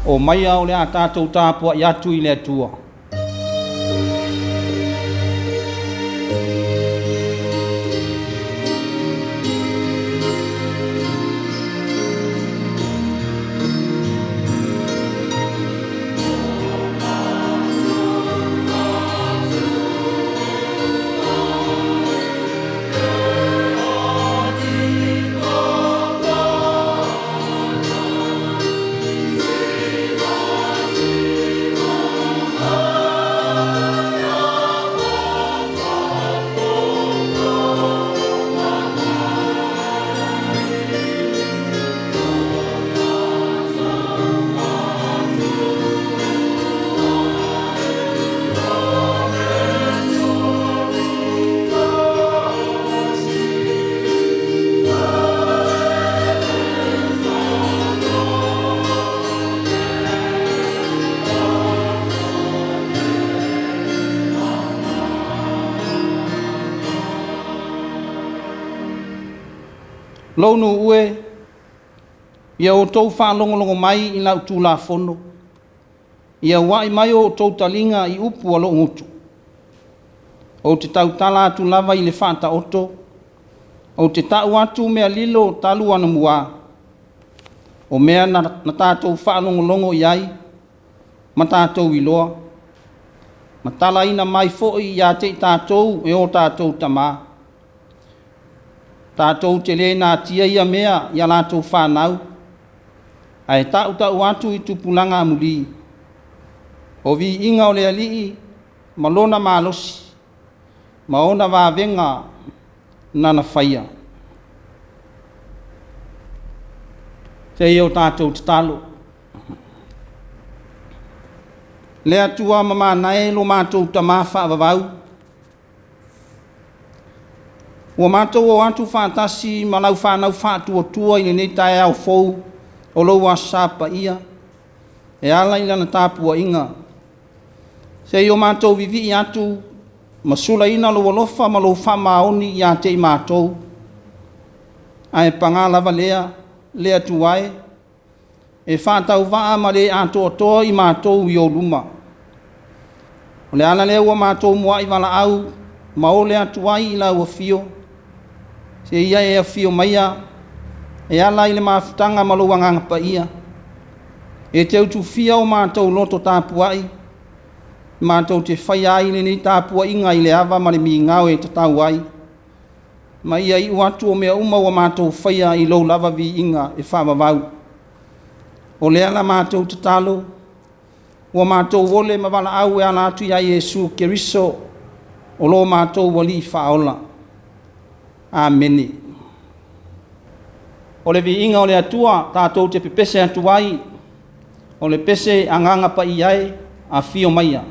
Omaia o le a tatou tapua'i atu i le Atua. Lou nuu e, ia outou faalogologo mai i lau Tulafono, ia ua'i mai o outou taliga i upu a lou gutu. Ou te tautala atu lava i le Faataoto, ou te ta'u atu mea lilo talu anamua, o mea na tatou faalogologo i ai ma tatou iloa, ma talaina mai foi ia te i tatou e o tatou tama. Tatou te le natia ia mea i a latou fanau, ae tautau atu i tupulaga amuli. O viiga o le Alii ma Lona malosi, ma ona vavega na faia. Se i o tatou tatalo. Le Atua mamana e lo matou Tama faavavau, ua matou o atu faatasi ma lau fanau faatuatua i lenei taeao fou o lou Aso Sa Paia e ala i lana tapuaiga, se i o matou vivii atu ma sulaina lou alofa ma lou faamaoni ia te i matou. Ae paga lava lea, le Atua e, e faatauvaa ma le atoatoa i matou i ou luma. O le ala lea ua matou muai valaau ma ole atu ai i lau afio, seia e afio maia e ala i le mafutaga ma lou Agaga Paia, e te utufia o matou loto tapuai, matou te faia ai lenei tapuaiga i le ava ma le migao e tatau ai, ma ia iu atu o mea uma ua matou faia i lou lava viiga e faavavau. O lea la matou tatalo, ua matou ole ma valaau e ala atu ia Iesu Keriso o lo matou Alii Faaola. Amene. O le viiga o le Atua tatou te pepese atu ai, o le pese Agaga Paia e, afio maia.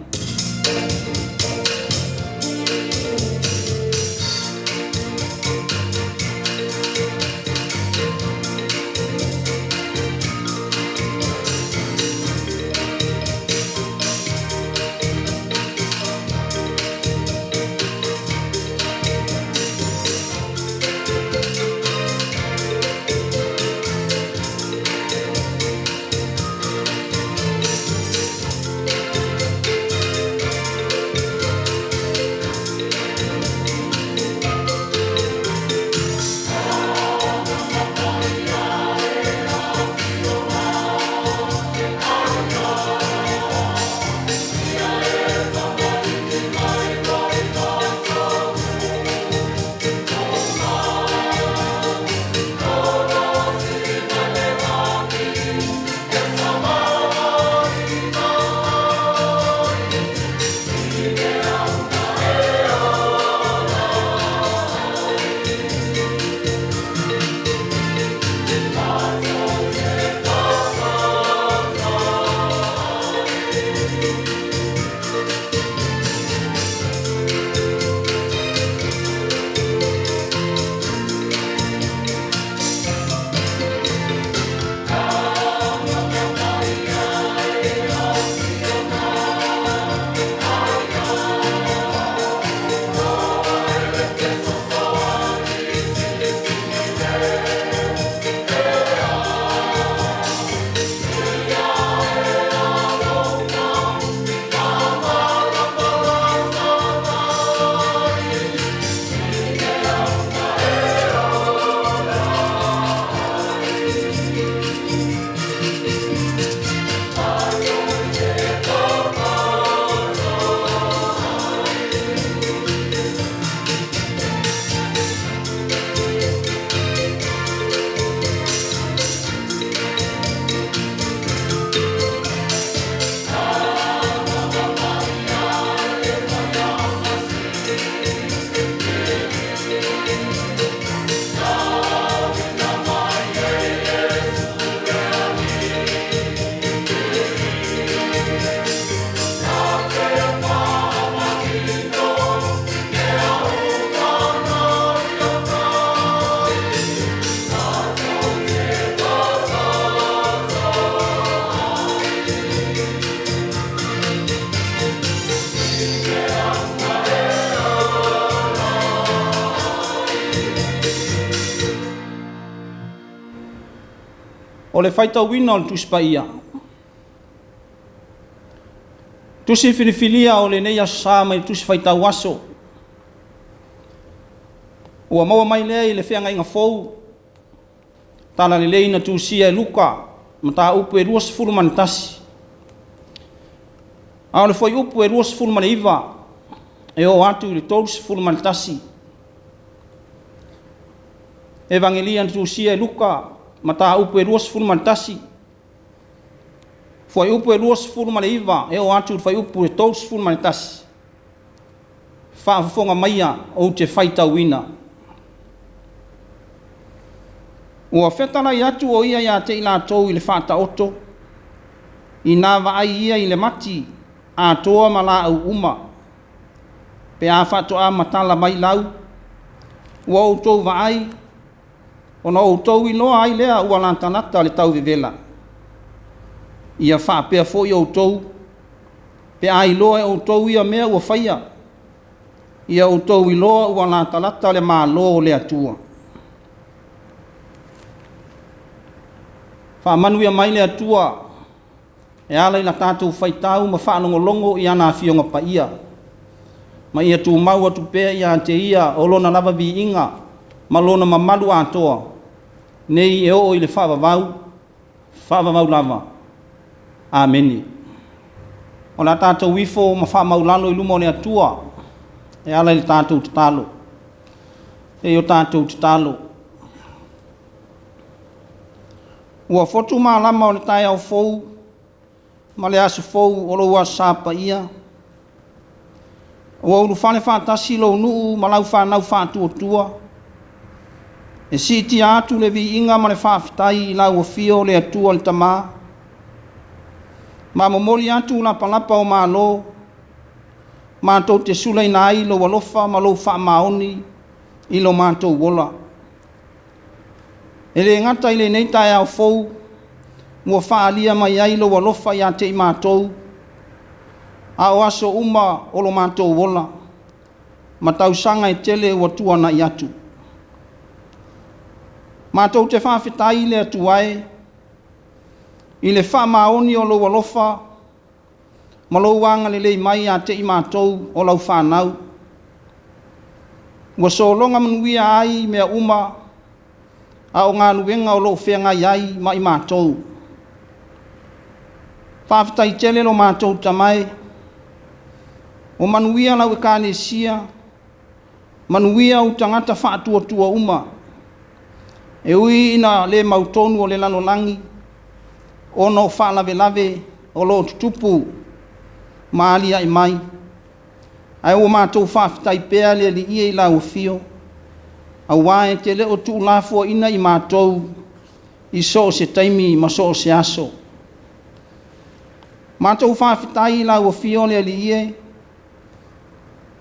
O le faitauina o le Tusi Paia. Tusi filifilia o lenei Aso Sa mai le Tusi Faitau Aso. Ua maua mai lea i le Feagaiga Fou, Talalelei na tusia e Luka, mataupu e 21, a o le fuaiupu e 29 e oo atu i le 31. Evagelia na tusia e Luka, mataupu e 21, fuaiupu e 29 e oo atu i le fuaiupu e 31, faafofoga maia ou te faitauina. Ua fetalai atu o ia ia te i latou i le Faataoto, ina vaai ia i le mati atoa ma laau uma, pe a faatoa matala mai lau, ua outou vaai, ona outou iloa ai lea ua latalata le tauvevela. Ia faapea foi outou, pe a iloa e outou ia mea ua faia, ia outou iloa ua latalata le Malo o le Atua. Faamanuia mai le Atua e ala i la tatou faitau ma faalogologo i ana Afioga Paia, ma ia tumau atu pea ia te Ia o Lona lava viiga ma Lona mamalu atoa, nei e oo i le faavavau, faavavau lava. Amene. O le a tatou ifo ma faamaulalo i luma o le Atua e ala i le tatou tatalo. Se i o tatou tatalo. Ua fotu malama o le taeao fou ma le aso fou o lou Aso Sa paia, ua ulufale faatasi lou nuu ma lau fanau faatuatua, e siitia atu le viiga ma le faafetai i lau afio le Atua le Tama, ma momoli atu lapalapa o malo, matou te sulaina ai lou alofa ma lou faamaoni i lo matou ola. E le gata i lenei taeao fou ua faaalia mai ai lou alofa ia te i matou, a o aso uma o lo matou ola, ma tausaga e tele ua tuanai atu. Matou te faafetai i le Atua e, i le faamaoni o lou alofa ma lou agalelei mai ia te i matou o lau fanau, ua sologa manuia ai mea uma, a o galuega o lo o feagai ai ma i matou. Faafetai tele lo matou Tama e, ua manuia lau Ekalesia, manuia ou tagata faatuatua uma, e ui ina le mautonu o le lalolagi ona o faalavelave o lo o tutupu ma aliae mai, ae ua matou faafetai pea le Alii e i lau afio, aua e te le o tuulafoaiina i matou i so o se taimi ma so o se aso. Matou faafetai i lau afio le Alii e,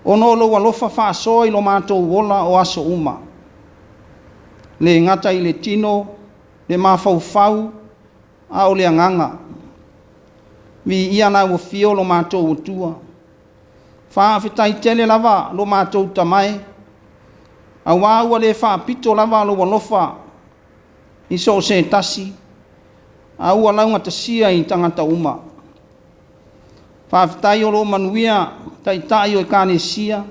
ona o lou alofa faasoa i lo matou ola o aso uma, le gata i le tino, le mafaufau, a o le agaga. Viia lau afio lo matou Atua. Faafetai tele lava lo matou Tama e, aua ua le faapito lava lou alofa i so o se tasi, a ua laugatasia i tagata uma. Faafetai o lo o manuia taitai o Ekalesia,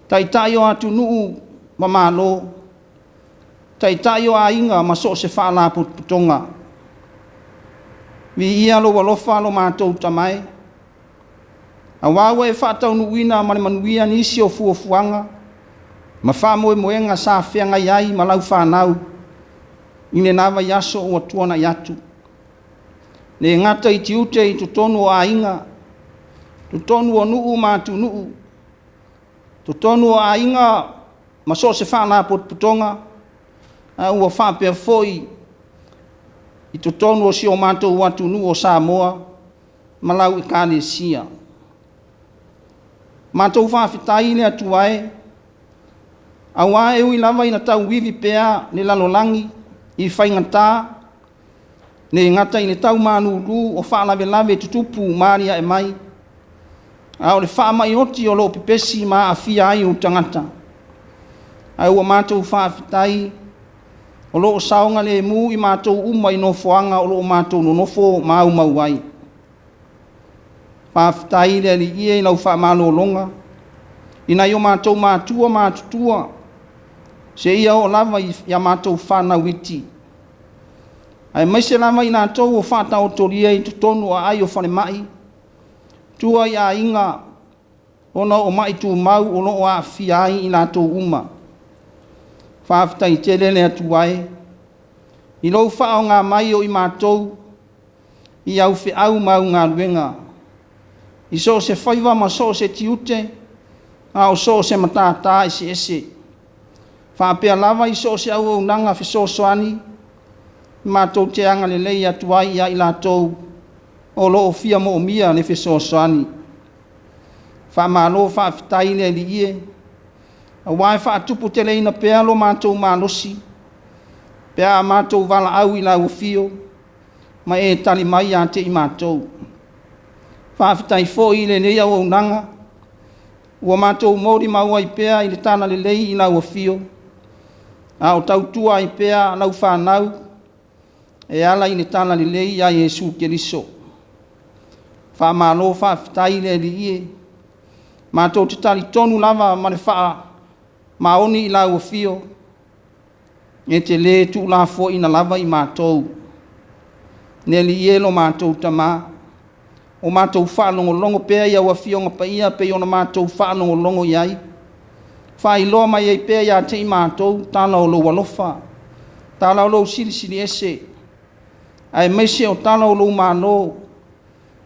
taitai o atunuu ma Malo, taitai o aiga ma so o se faalapotopotoga. Viia lou alofa lo matou Tama e, aua ua e faataunuuina ma le manuia nisi o fuafuaga ma faamoemoega sa feagai ai ma lau fanau i lena vaiaso ua tuanai atu. Le gata i tiute i totonu o aiga, totonu o nuu ma atunuu, totonu o aiga ma so o se faalapotopotoga, a ua faapea foi i totonu o si o matou atunuu o Samoa ma lau Ekalesia. Matou faafetai i le Atua e, aua e ui lava ina tauivi pea le lalolagi i faigata, le gata i le tau malulu o faalavelave tutupu ma aliae mai, a o le faamai oti o lo o pepesi ma aafia ai ou tagata. Ae ua matou faafetai O loo saogalemu i matou uma i nofoaga o loo matou nonofo ma aumau ai. Faafetai i le Alii e i lau faamalologa i nai o matou matua matutua seia oo lava i a matou fanau iti, aemaise lava i latou ua faataotolia i totonu o aai o falemai, tua i aiga ona o mai tumau o lo o aafia ai i latou uma. Faafetai tele le Atua e i lou faaaoga mai o i matou i au feau ma au galuega, i so o se faiva ma so o se tiute, a o so o se matata eseese, faapea lava i so o se auaunaga fesoasoani matou te agalelei atu ai ia i latou o lo o fia moomia le fesoasoani. Faamalo faafetai i le Alii e, aua e faatuputeleina pea lo matou malosi pe a matou valaau i lau afio ma e tali mai ia te i matou. Faafetai foi i lenei auaunaga ua matou molimau ai pea i le talalelei i lau afio, a o tautua ai pea lau fanau e ala i le talalelei ia Iesu Keriso. Faamalo faafetai i le Alii e, matou te talitonu lava ma le faamaoni i lau afio, e te le tuulafoaiina lava i matou. Le Alii e lo matou Tama, ua matou faalogologo pea i au Afioga Paia pei ona matou faalogologo i ai, faailoa mai ai pea ia te i matou tala o lou alofa, tala o lou Silisili Ese, aemaise o tala o lou Malo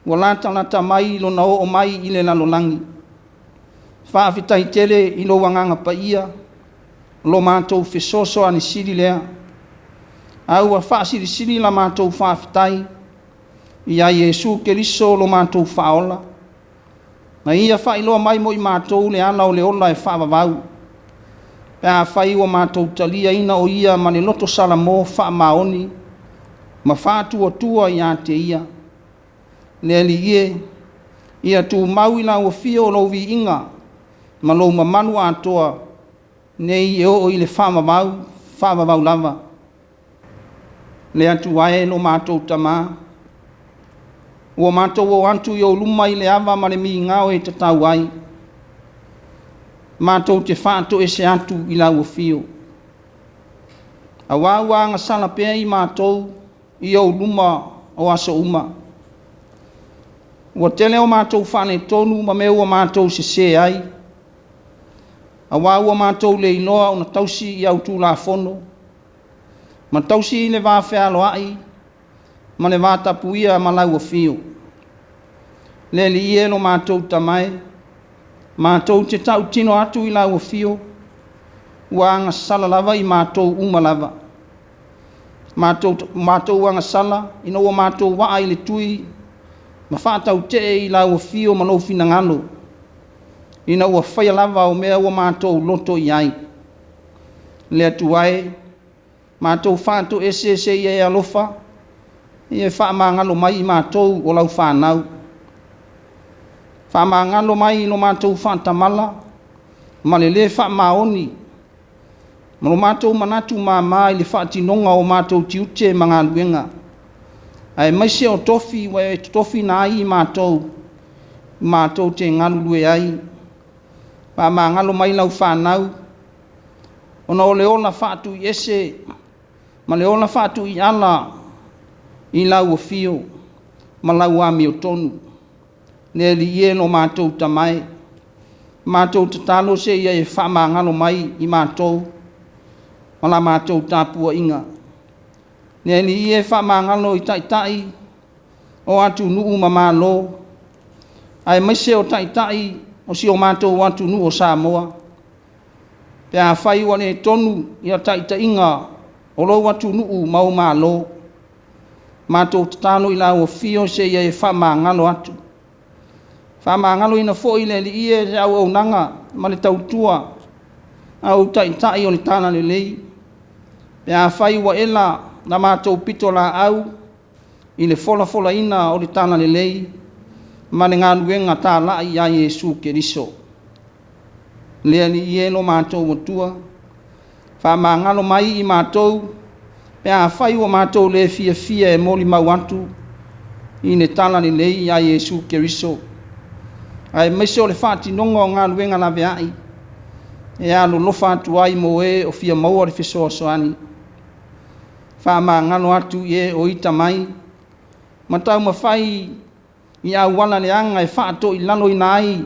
ua latalata mai lona oo mai i le lalolagi. Faafetai tele i lou Agaga Paia, lo matou fesoasoani sili lea, a ua faasilisili la matou faafetai ia Iesu Keriso lo matou Faaola, na Ia faailoa mai mo i matou le ala o le ola e faavavau, pe afai ua matou taliaina o Ia ma le loto salamo faamaoni ma faatuatua ia te Ia. Le Alii e, ia tumau i lau afio lou viiga ma lou mamalu atoa nei e oo i le faavavau, faavavau lava. Le Atua e lo matou Tama, ua matou o atu i ou luma i le ava ma le migao e tatau ai, matou te faatoese atu i lau afio, aua ua agasala pea i matou i ou luma o aso uma. Ua tele o matou faaletonu ma mea ua matou sese ai, aua ua matou le iloa ona tausi i au Tulafono, ma tausi i le vafealoai ma le vatapuia ma lau afio. Le Alii e lo matou Tama e, matou te tautino atu i lau afio, ua agasala lava i matou uma lava. Matou agasala ina ua matou waa i le tui ma faatautee i lau afio ma lou finagalo, ina ua faia lava o mea ua matou loto i ai. Le Atua e, matou faatoese seia e alofa, ia faamagalo mai i matou o lau fanau. Faamagalo mai i lo matou faatamala ma le lē faamaoni, ma lo matou manatu mama i le faatinoga o matou tiute ma galuega, aemaise o tofi ua e totofiina ai i matou, matou te galulue ai. Faamagalo mai lau fanau, ona o le ola faatuiese ma le ola faatuiala i lau afio ma lau amiotonu. Le Alii e lo matou Tama e, matou tatalo seia e faamagalo mai i matou ma la matou tapuaiga. Le Alii e, faamagalo i taitai o atunuu ma Malo, aemaise o taitai o si o matou atunuu o Samoa, pe afai ua le tonu ia taitaiga o lou atunuu ma ou malo, matou tatalo i lau afio seia e faamagalo atu. Faamagaloina foi le Alii e le auaunaga ma le tautua a ou taitai o le talalelei, pe afai ua ela la matou pitolaau i le folafolaina o le talalelei ma le galuega talai ia Iesu Keriso. Le Alii e lo matou Atua, faamagalo mai i matou Pe afai ua matou le fiafia e molimau atu i le talalelei ia Iesu Keriso, aemaise o le faatinoga o galuega laveai e alolofa atu ai mo e o fia maua le fesoasoani, faamagalo atu i e o ita mai, ma taumafai i auala leaga e faatoilaloina ai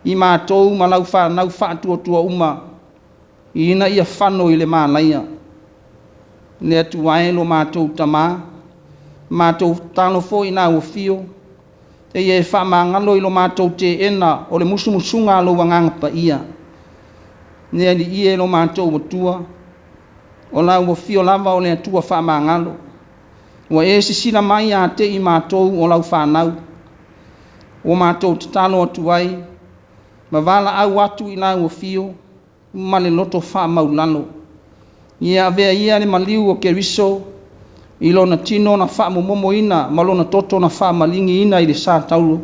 i matou ma lau fanau faatuatua uma, ina ia fano i le malaia. Le Atua e lo matou Tamā, matou tatalo foi i lau afio, seia e faamagalo i lo matou teena o le musumusuga a lou Agaga Paia. Le Alii e lo matou Atua, o lau afio lava o le Atua faamagalo, ua e sisila mai ia te i matou o lau fanau, ua matou tatalo atu ai ma valaau atu i lau afio ma le loto faamaualalo. Ia avea ia le maliu o Keriso i lona tino na faamomomoina ma lona toto na faamaligiina i le sa tauro,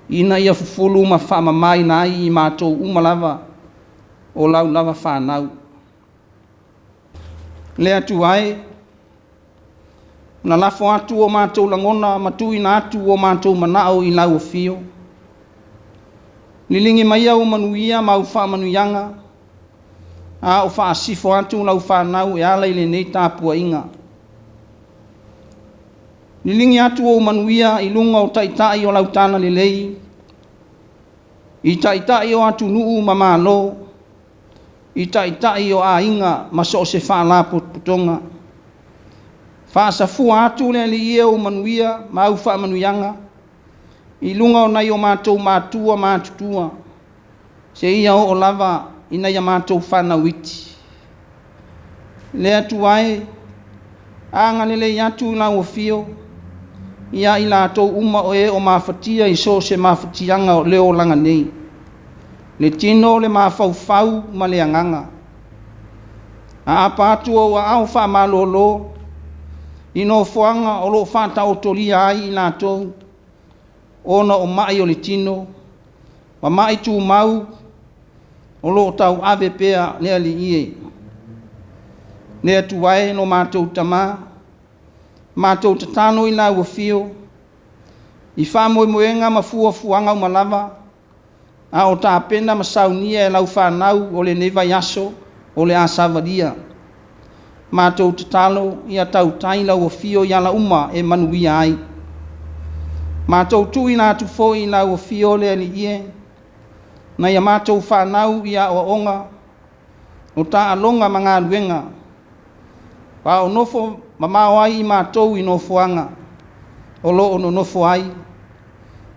ina ia fufulu ma faamamaina ai i matou uma lava o lau lava fanau. Le Atua e, na lafo atu o matou lagona ma tuuina atu o matou manao i lau afio, liligi maia au manuia ma au faamanuiaga, a o faasifo atu lau fanau e ala i lenei tapuaiga. Liligi atu ou manuia i luga o taitai o lau talalelei, i taitai o atunuu ma Malo, i taitai o aiga ma so o se faalapotopotoga. Faasafua atu le Alii e ou manuia ma au faamanuiaga i luga o nai o matou matua matutua, seia oo lava i nai a matou fanau iti. Le Atua e, agalelei atu i lau afio ia i latou uma o e o mafatia i so o se mafatiaga o le olaga nei, le tino, le mafaufau ma le agaga. Aapa atu ou aao faamalolo i nofoaga o lo o faataotolia ai i latou ona o mai o le tino ma mai tumau o lo o tauave pea le Alii e. Le Atua e lo matou Tamā, matou tatalo i lau afio i faamoemoega ma fuafuaga uma lava a o tapena ma saunia e lau fanau o lenei vaiaso o le a savalia. Matou tatalo ia tautai lau afio i ala uma e manuia ai. Matou tuuina atu foi i lau afio le Alii e, nai a matou fanau i aoaoga, o taaloga ma galuega, a o nofo mamao ai i matou i nofoaga o lo o nonofo ai.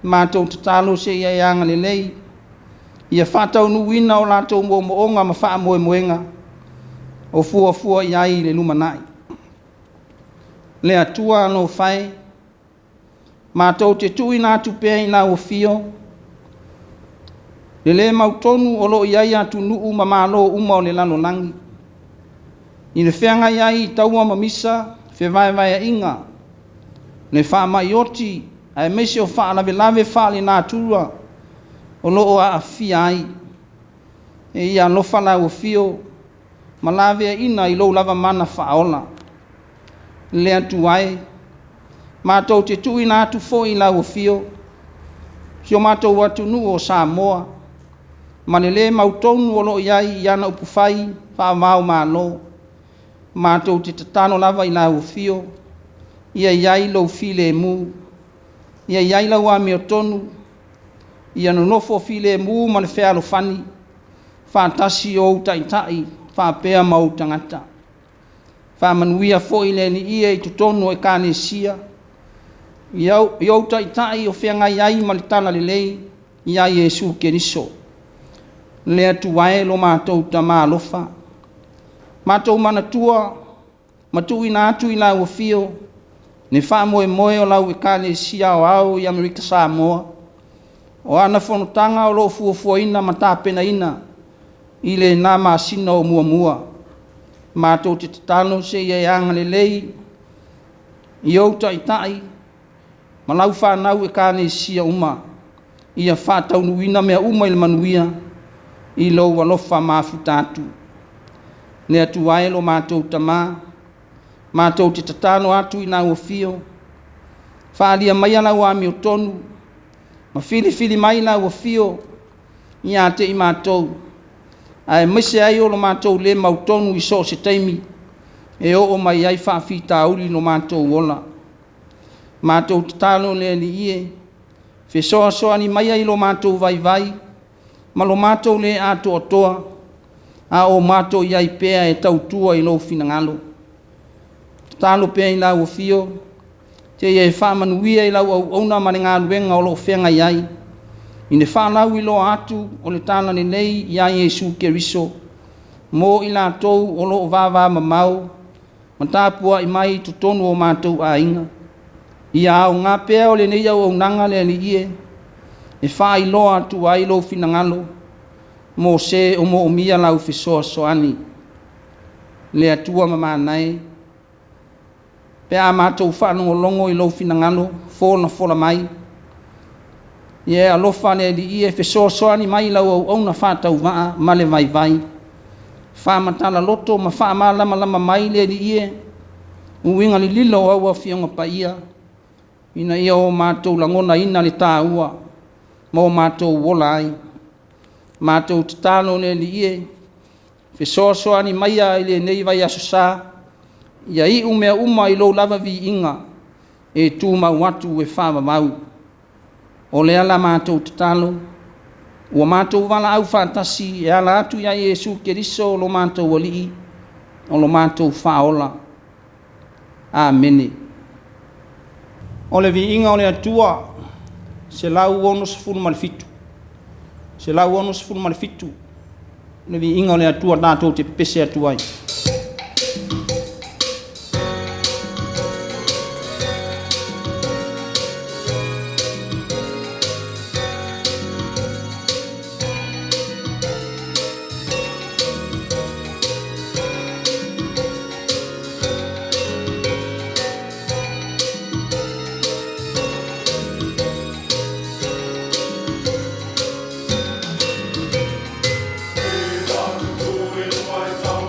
Matou tatalo se i e agalelei ia faataunuuina o latou moomooga ma faamoemoega o fuafua i ai i le lumanai. Le Atua alofa e, matou te tuuina atu pea i lau afio le le mautonu o lo o i ai atunuu ma Malo uma o le lalolagi, i le feagai ai i taua ma misa, fevaevaeaiga, le faamai oti, aemaise o faalavelave faalenatura o lo o aafia ai. E ia alofa lau afio ma laveaiina i lou lava mana faaola. Le Atua e, matou te tuuina atu foi i lau afio si o matou atunuu o Samoa ma le le mautonu o lo o i ai i ana upufai faava-o-Malo. Matou te tatalo lava i lau afio, ia i ai lou filemu, ia i ai lau amiotonu, ia nonofo filemu ma le fealofani faatasi ou taitai faapea ma ou tagata. Faamanuia foi le Alii e i totonu o Ekalesia i ou taitai o feagai ai ma le talalelei ia Iesu Keriso. Le Atua e lo matou Tamā alofa, matou manatua ma tuuina atu i lau afio le faamoemoe o lau Ekalesia Aoao i Amerika Samoa, o ana fonotaga o lo o fuafuaina ma tapenaina i lena masina o muamua. Matou te tatalo se i e agalelei i ou taitai ma lau fanau Ekalesia uma, ia faataunuuina mea uma i le manuia i lou alofa mafuta atu. Le Atua e lo matou Tamā, Matou te tatalo atu i lau afio, faaalia maia lau amiotonu, ma filifili mai lau afio ia te i matou, aemaise ai o lo matou le mautonu i so o se taimi e oo mai ai faafitauli i lo matou ola. Matou tatalo le Alii e, fesoasoani maia i lo matou vaivai ma lo matou le atoatoa, a o matou i ai pea e tautua i lou finagalo. Tatalo pea i lau afio, seia e faamanuia i lau auauna ma le galuega o lo o feagai ai, i le faalauiloa atu o le Talalelei ia Iesu Keriso mo i latou o lo o vavamamao ma tapuai mai i totonu o matou aiga. Ia aoga pea o lenei auaunaga le Alii e, e faailoa atu ai lou finagalo mo se o moomia lau fesoasoani. Le Atua mamana e, pe a matou faalogologo i lou finagalo folafola mai, ia e alofa le Alii e fesoasoani mai i lau auauna faatauvaa ma le vaivai, faamatala loto ma faamalamalama mai le Alii e, uiga lililo o au Afioga Paia, ina ia o matou lagonaina le taua ma o matou ola ai. Matou tatalo le Alii e, fesoasoani maia i lenei vaiaso sa, ia iu mea uma i lou lava viiga e tumau atu e faavavau. O lea la matou tatalo, ua matou valaau faatasi e ala atu ia Iesu Keriso lo matou Alii, o lo matou Faaola. Amene. O le viiga o le Atua. 167. 167 le viiga o le Atua tatou te pepese atu ai.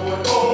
Ila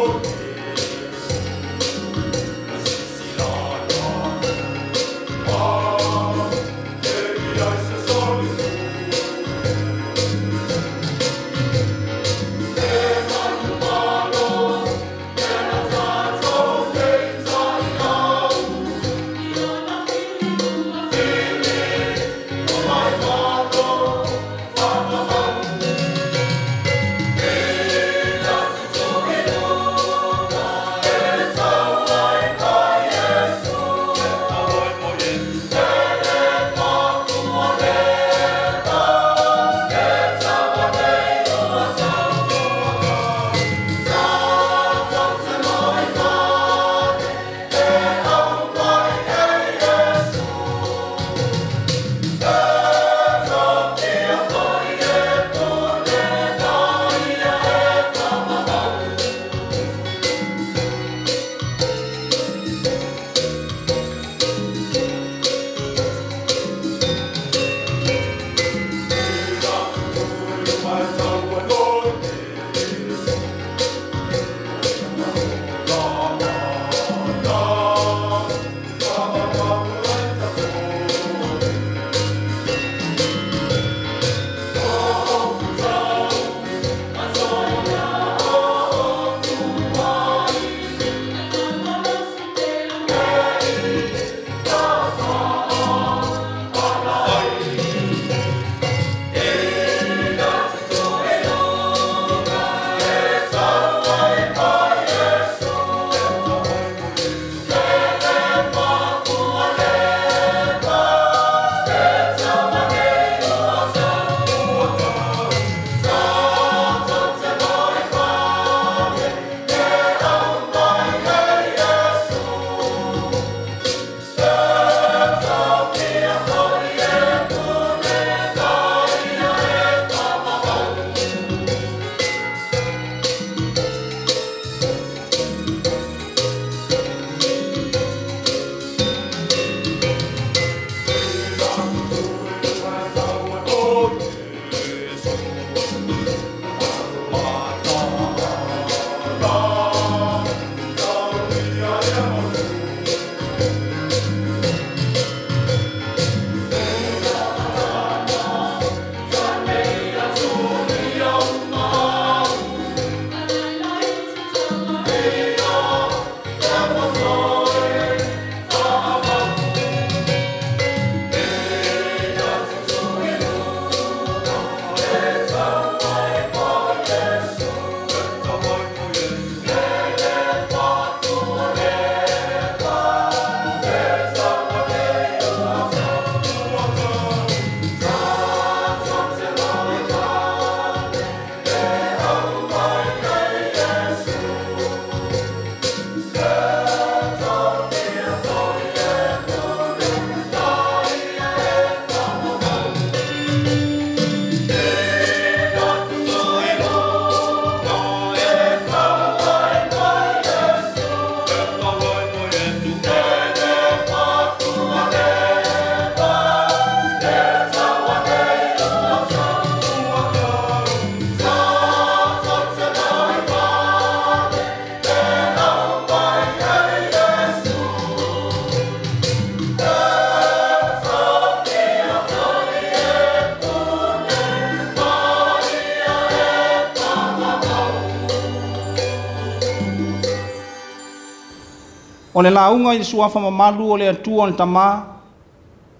O le lauga i le suafa mamalu o le Atua le Tama,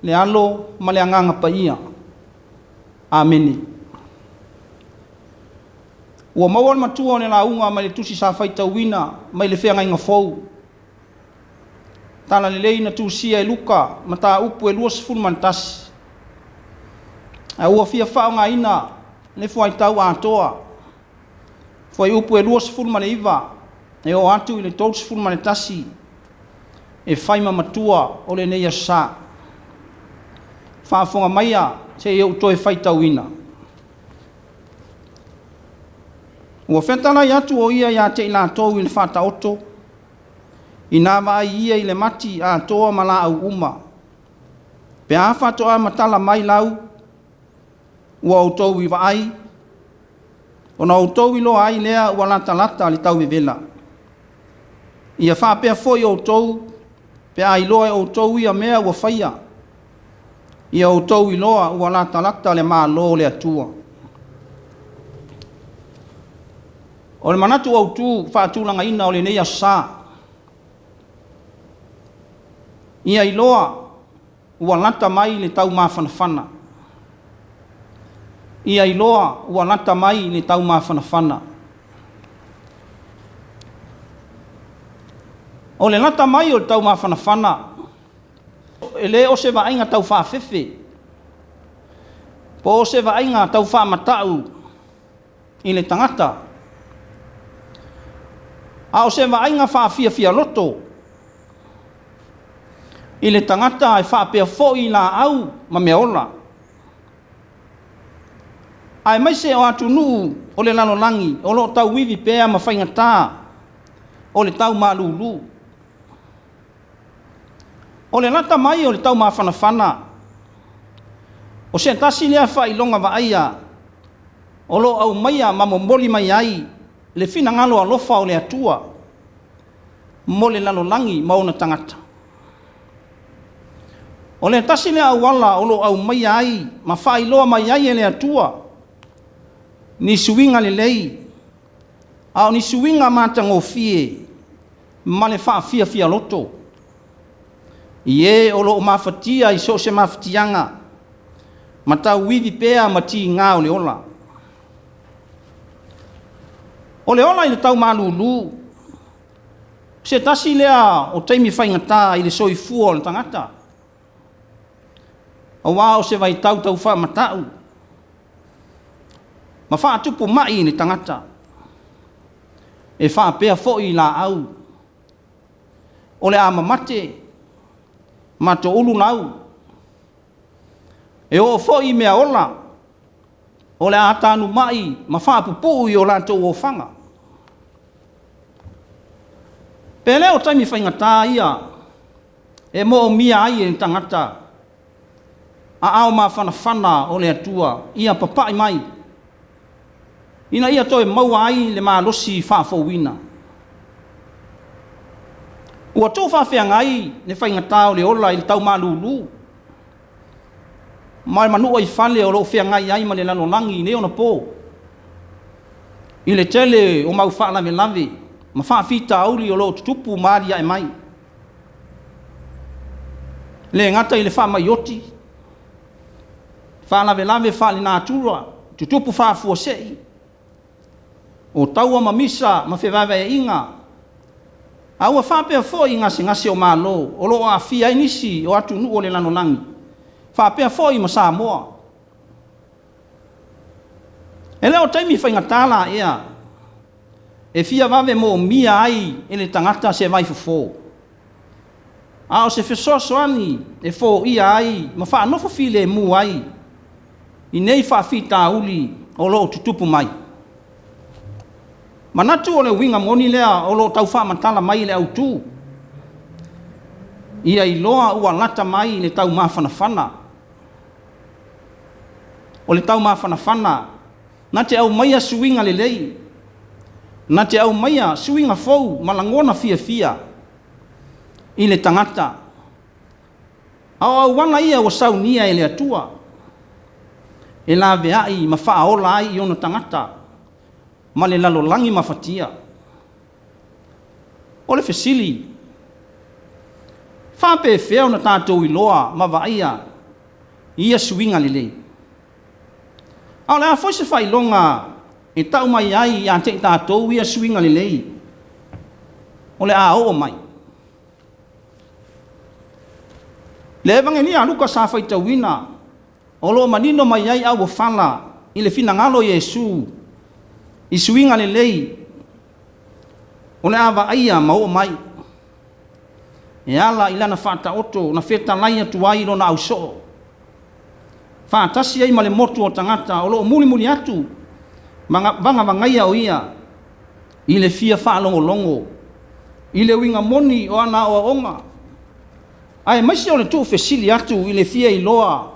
le Alo ma le Agaga Paia. Amene. Ua maua le matua o le lauga mai le tusi sa faitauina mai le Feagaiga Fou. Tala lelei na tusia e Luka, mataupu e 21. Ae ua fia faaaogaina le fuaitau atoa, fuaiupu e 29 e oo atu i le 31, e fai ma matua o lenei aso sa. Faafofoga maia se i ou toe faitauina. Ua fetalai atu o ia ia te i latou i le Faataoto, ina vaai ia i le mati atoa ma laau uma, pe a faatoa matala mai lau, ua outou i vaai, ona outou iloa ai lea ua latalata le tauvevela. Ia faapea foi outou, pe a iloa e outou ia mea ua faia, ia outou iloa ua latalata le Malo o le Atua. O le manatu autu faatulagaina o lenei aso sa, ia iloa ua lata mai le taumafanafana. Ia iloa ua lata mai le taumafanafana. O le lata mai o le taumafanafana, e le o se vaaiga taufaafefe, po o se vaaiga taufaamatau i le tagata, a o se vaaiga faafiafialoto i le tagata e faapea foi i laau ma meaola, aemaise o atunuu o le lalolagi o lo o tauivi pea ma faigata o le tau malulu. O le lata mai o le taumafanafana, o se tasi lea faailoga vaaia o lo o aumaia ma momoli mai ai le finagalo alofa o le Atua mo le lalolagi ma ona tagata. O le tasi lea auala o lo o aumaia ai ma faailoa mai ai e le Atua ni suiga lelei, a o ni suiga matagofie ma le faafiafialoto i e o lo o mafatia i so o se mafatiaga ma tauivi pea ma tiga o le ola. O le ola i le tau malulu, se tasi lea o taimi faigata i le soifua o le tagata, aua o se vaitau taufaamatau ma faatupu mai i le tagata, e faapea foi i laau, o le a mamate ma toulu lau, e oo foi i meaola, o le a tanumai ma faapupuu i o latou ofaga. Pe le o taimi faigata ia e moomia ai e le tagata aao mafanafana o le Atua ia papai mai, ina ia toe maua ai le malosi faafouina. Ua tuufaafeagai le faigata o le ola i le tau malulu ma le manua i fale o lo o feagai ai ma le lalolagi i nei ona po, i le tele o mau faalavelave ma faafitauli o lo o tutupu ma aliae mai. E le gata i le faamai oti, faalavelave faalenatura, tutupu faafuasei, o taua ma misa ma fevaevaeaiga, a ua faapea foi i gasegase o malo o lo o aafia ai nisi o atunuu o le lalolagi, faapea foi ma Samoa. E le o taimi faigata laia e fia vave moomia ai e le tagata se vaifofo, a o se fesoasoani e foia ai ma faanofo filemu ai i nei faafitauli o lo o tutupu mai. Manatu o le uiga moni lea o lo o tau faamatala mai e le autu, ia iloa ua lata mai le taumafanafana. O le taumafanafana na te aumaia suiga lelei, na te aumaia suiga fou ma lagona fiafia i le tagata. A o auala ia ua saunia e le Atua e laveai ma faaola ai i ona tagata ma le lalolagi mafatia. O le fesili, Faapefea ona tatou iloa ma vaaia ia suiga lelei? A o le a foi se faailoga e tau mai ai ia te i tatou ia suiga lelei o le a oo mai? Le Evagelia a Luka sa faitauina, o lo o manino mai ai auofala i le finagalo o Iesu i suiga lelei o le a vaaia ma oo mai, e ala i lana faataoto na fetalai atu ai i lona ausoo, faatasi ai ma le motu o tagata o lo o mulimuli atu ma vagavagaia o ia i le fia faalogologo i le uiga moni o ana aoaoga, aemaise o le tuufesili atu i le fia iloa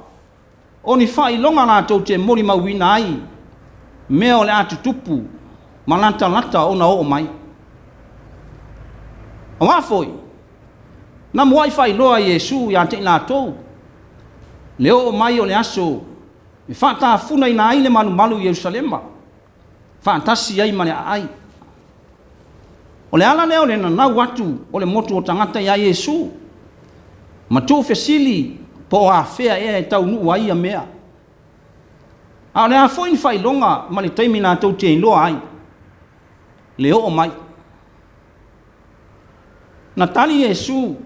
o ni faailoga latou te molimauina ai mea o le a tutupu ma latalata ona oo mai. Aua foi, na muai faailoa e Iesu ia te i latou le oo mai o le aso e faatafunaina ai le malumalu i Ierusalema, faatasi ai ma le aai. O le ala lea o le nanau atu o le motu o tagata ia Iesu, ma tuufesili po o afea ea e taunuu ai ia mea. A o le a foi ni faailoga ma le taimi latou te iloa ai le oo mai. Na tali Iesu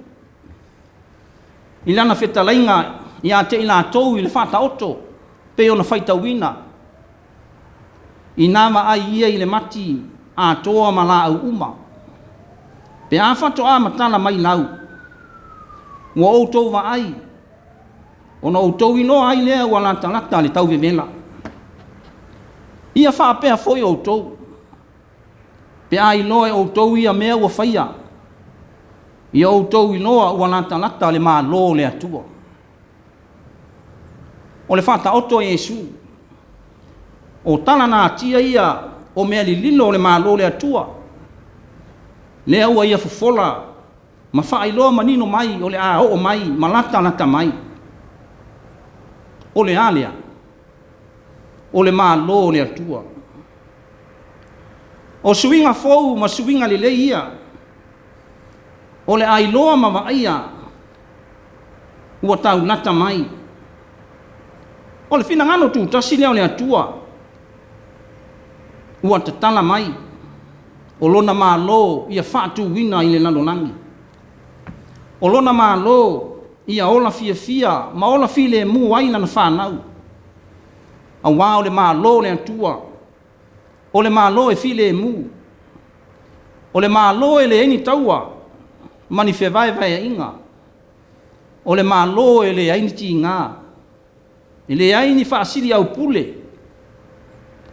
i lana fetalaiga ia te i latou i le Faataoto, pei ona faitauina, ina vaai ia i le mati atoa ma laau uma, pe a faatoa matala mai lau, ua outou vaai, ona outou iloa ai lea ua latalata le tauvevela. Ia faapea foi outou, pe a iloa e outou ia mea ua faia, ia outou iloa ua latalata le Malo o le Atua. O le Faataoto a Iesu, o tala natia ia o mea lililo o le Malo o le Atua, lea ua ia fofola ma faailoa manino mai o le a oo mai ma latalata mai. O le a lea? O le Malo o le Atua. O suiga fou ma suiga lelei ia, o le a iloa ma vaaia ua taulata mai. O le finagalo tutasi lea o le Atua ua tatala mai, o lona Malo ia faatuina i le lalolagi. O lona Malo ia ola fiafia ma ola filemu ai lana fanau, aua o le Malo o le Atua, o le Malo e filemu, o le Malo e leai ni taua ma ni fevaevaeaiga, o le Malo e leai ni tiga, e leai ni faasiliaupule,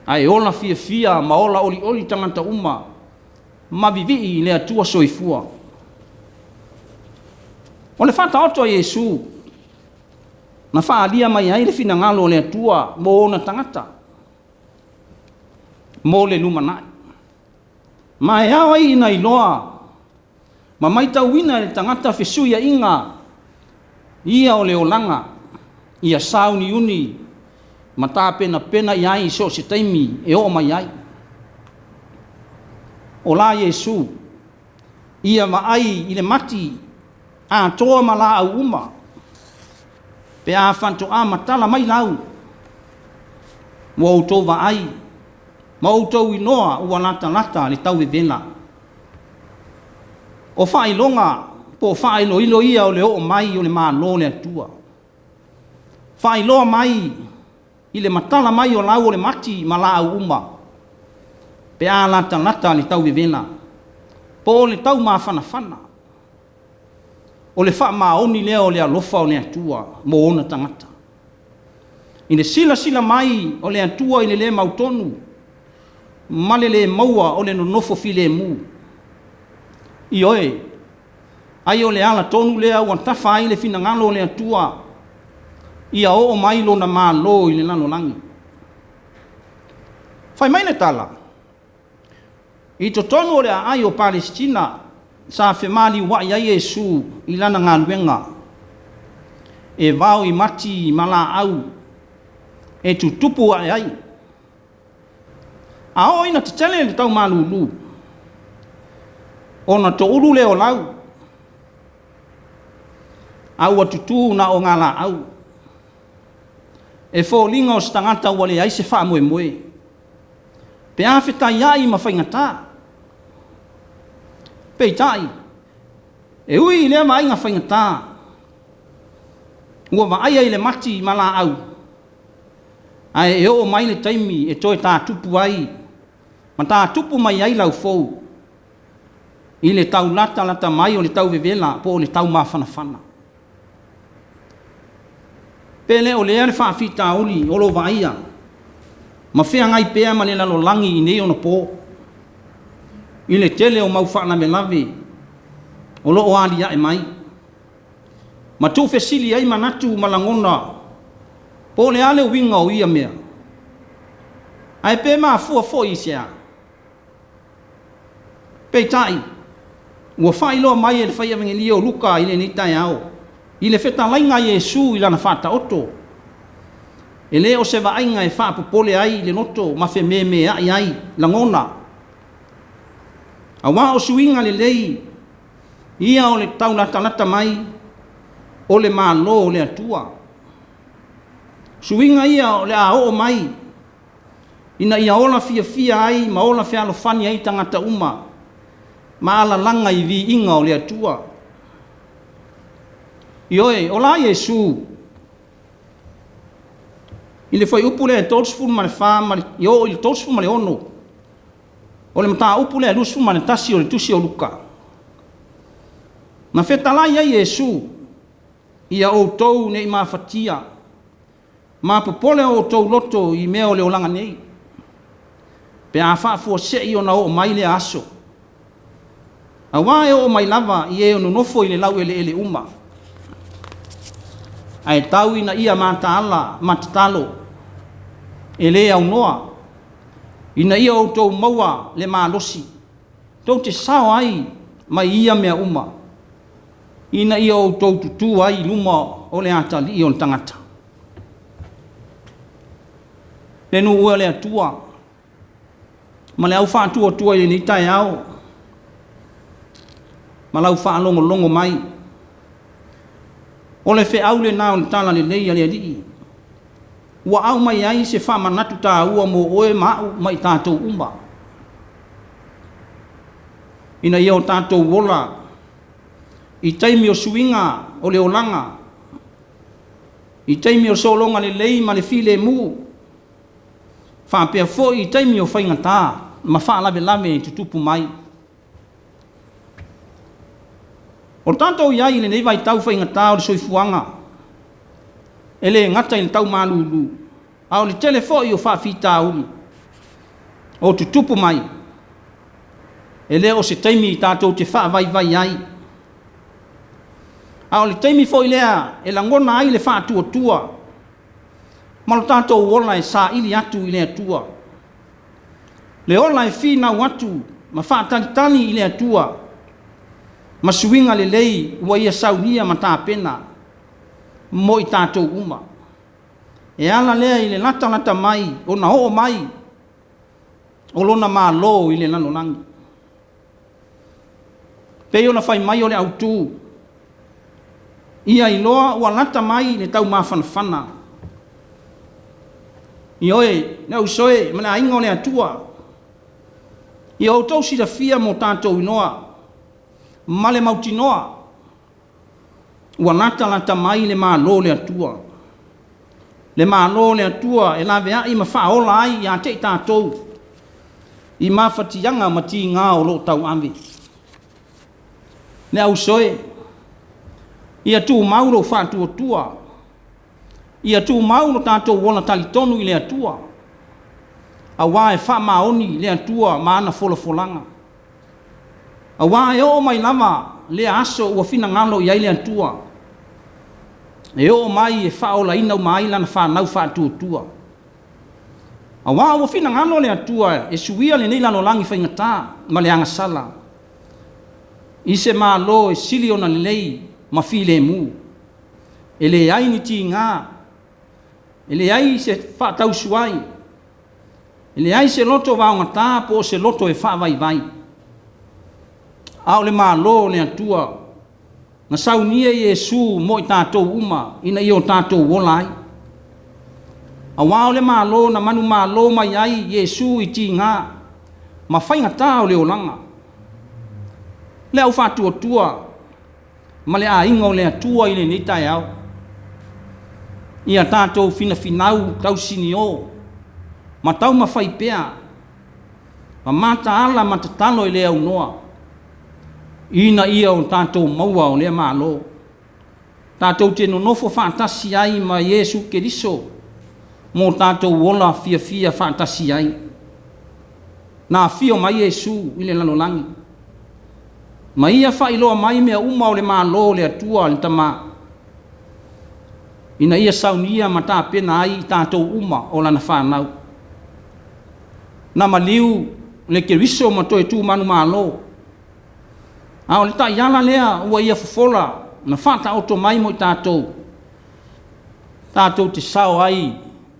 ae ola fiafia ma ola olioli tagata uma ma vivii i le Atua soifua. O le Faataoto a Iesu na faaalia mai ai le finagalo o le Atua mo ona tagata, mo le lumanai. Ma e ao ai ina iloa ma matauina e le tagata fesuiaiga ia o le olaga, ia sauniuni ma tapenapena i ai i so o se taimi e oo mai ai. O la Iesu, ia vaai i le mati atoa ma laau uma, pe a faatoa matala mai lau, ua outou vaai ma outou iloa ua latalata le tauvevela. O faailoga po o faailoilo ia o le oo mai o le Malo o le Atua. Faailoa mai i le matala mai o lau o le mati ma laau uma, pe a latalata le tauvevela, po o le taumafanafana. O le faamaoni lea o le alofa o le Atua mo ona tagata. I le silasila mai o le Atua i le le mautonu ma le le maua o le nonofo filemu. Ioe, ai o le ala tonu lea ua tafa ai le finagalo o le Atua ia oo mai lona Malo i le lalolagi. Fai mai le tala, i totonu o le aai o Palesitina sa femaliuai ai Iesu i lana galuega, e vao i mati ma laau e tutupu ae ai. A oo ina tetele le taumalulu, ona toulu lea o lau. A ua tutū na o ogalaau. E foliga o se tagata ua leai se faamoemoe. Pe a fetaiai ma faigata. Peitai, e ui i lea vaaiga faigata, ua vaaia i le mati ma laau, ae e oo mai le taimi e toe tatupu ai ma tatupu mai ai laufou i le taulatalata mai o le tauvevela po o le taumafanafana. Pe le o lea le faafitauli o lo o vaaia ma feagai pea ma le lalolagi i nei ona po, i le tele o mau faalavelave o lo o aliae mai, ma tuufesili ai manatu ma lagona po o le a le uiga o ia mea, ae pe mafua foi i se a? Peitai, ua faailoa mai e le fai Avegelio o Luka i lenei taeao, i le fetalaiga a Iesu i lana Faataoto, e le o se vaaiga e faapopole ai le loto ma fememeai ai lagona, auā o suiga lelei ia o le taulatalata mai o le Malo o le Atua. Suiga ia o le a oo mai ina ia ola fiafia ai ma ola fealofani ai tagata uma ma alalaga i viiga o le Atua. Ioe, o la Iesu i le fuaiupu lea e 34 e oo i le 36 o le mataupu lea 21 o le tusi o Luka, na fetalai ai Iesu, ia outou ne i mafatia, ma popole o outou loto i mea o le olaga nei, pe a faafuasei ona oo mai lea aso. Auā e oo mai lava i e nonofo i le laueleele uma, ae tau ina ia mataala ma tatalo, e le aunoa, ina ia outou maua le malosi, tou te sao ai mai ia mea uma, ina ia outou tutū ai i luma o le atalii o le tagata. Le nuu e o le Atua, ma le au faatuatua i lenei taeao, ma lau faalogologo mai, o le feau lena o le talalelei a le Alii, ua aumai ai se faamanatu taua mo oe ma au ma i tatou uma, ina ia o tatou ola i taimi o suiga o le olaga, i taimi o sologa lelei ma le filemu, faapea foi i taimi o faigata ma faalavelave e tutupu mai. O tatou i ai i lenei vaitau faigata o le soifuaga, e le gata i le tau malulu, a o le tele foi o faafitauli o tutupu mai, e le o se taimi tatou te faavaivai ai, a o le taimi foi lea e lagona ai le faatuatua ma lo tatou ola e saili atu i le Atua, le ola e finau atu ma faatalitali i le Atua ma suiga lelei ua Ia saunia ma tapena mo i tatou uma. E ala lea i le latalata mai ona oo mai o lona Malo i le lalolagi. Pei ona fai mai o le autu, ia iloa ua lata mai le taumafanafana. Ioe, le ausoe ma le aiga o le Atua, ia outou silafia ma o tatou iloa ma le mautinoa, ua latalata mai le Malo o le Atua. Le Malo o le Atua e laveai ma faaola ai ia te i tatou i mafatiaga ma tiga o lo o tauave. Le ausoe, ia tumau lou faatuatua, ia tumau lo tatou ola talitonu i le Atua, auā e faamaoni le Atua ma ana folafolaga. Auā e oo mai lava lea aso ua finagalo i ai le Atua, e oo mai e faaolaina uma ai lana fanau faatuatua. Auā ua finagalo le Atua e suia lenei lalolagi faigata ma le agasala i se Malo e sili ona lelei ma filemu, e leai ni tiga, e leai se faatausuai, e leai se loto vaogata po o se loto e faavaivai, a o le Malo o le Atua Na saunia Iesu mo i tatou uma ina ia o tatou ola ai. Auā o le Malo na manumalo mai ai Iesu i tigā ma faigatā o le olaga. Le au faatuatua ma le aiga o le Atua i lenei taeao. Ia tatou finafinau tausiniō ma taumafai pea ma mataala ma tatalo i le aunoa ina ia o tatou maua o lea Malo, tatou te nonofo faatasi ai ma Iesu Keriso mo tatou ola fiafia faatasi ai. Na afio mai Iesu i le lalolagi, ma ia faailoa mai mea uma o le Malo o le Atua le Tama, ina ia saunia ma tapena ai i tatou uma o lana fanau. Na maliu le Keriso ma toe tu manumalo, a o le taiala lea ua ia fofola na faataoto mai mo i tatou, tatou te sao ai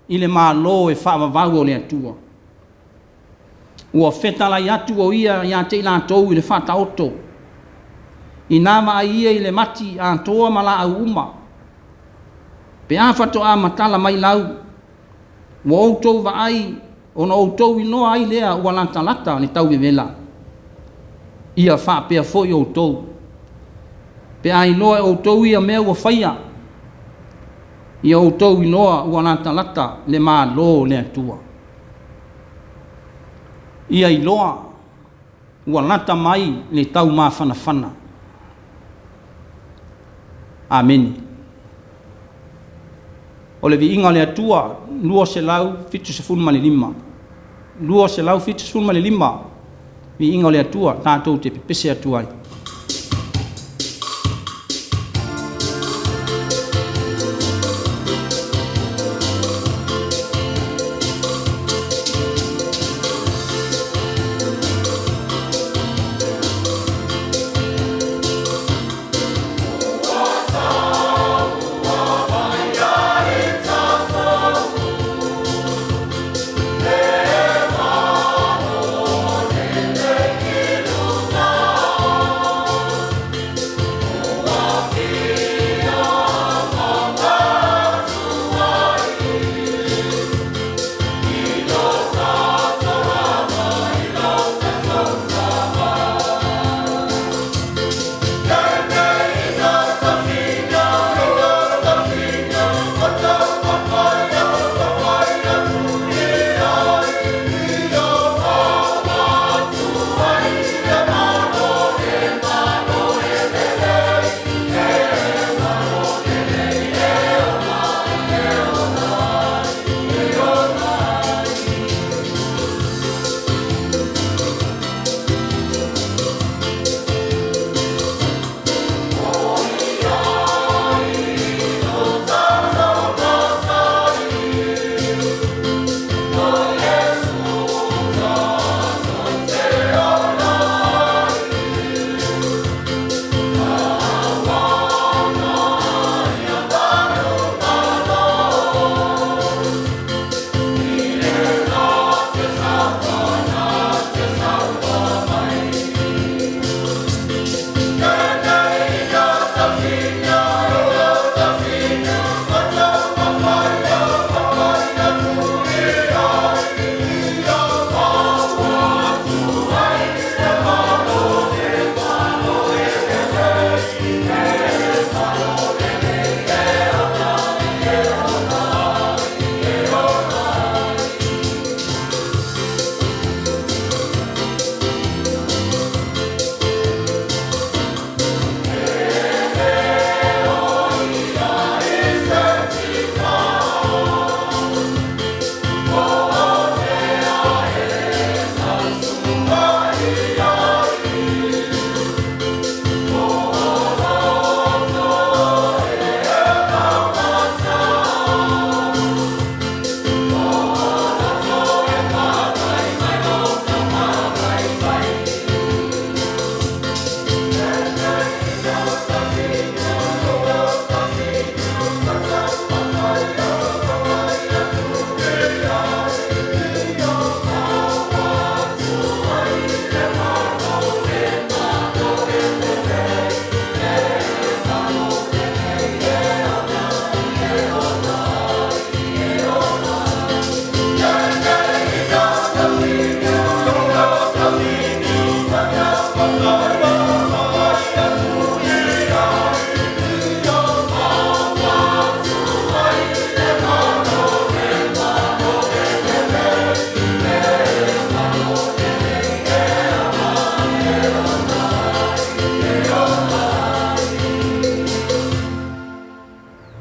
i le Malo e faavavau o le Atua. Ua fetalai atu o Ia ia te i latou i le Faataoto, ina vaai ia i le mati atoa ma laau uma, pe a faatoa matala mai lau, ua outou vaai ona outou iloa ai lea ua latalata le tauvevela. Ia faapea foi outou, pe a iloa e outou ia mea ua faia, ia outou iloa ua latalata le Malo o le Atua. Ia iloa ua lata mai le taumafanafana. Amene. O le viiga o le Atua 275. 275 viiga o le Atua tatou te pepese atu ai.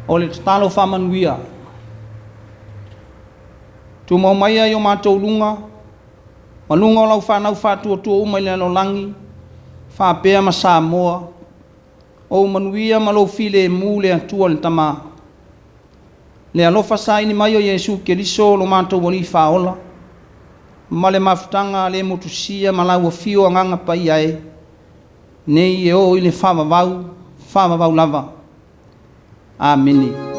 O le tatalo faamanuia. Tumau maia i o matou luga, ma luga o lau fanau faatuatua uma i le lalolagi, faapea ma Samoa, ou manuia ma lou filemu le Atua le Tama. Le alofa saili mai o Iesu Keriso lo matou Alii Faaola, ma le mafutaga le motusia ma lau afio Agaga Paia e, nei e oo i le faavavau, faavavau lava. Amene.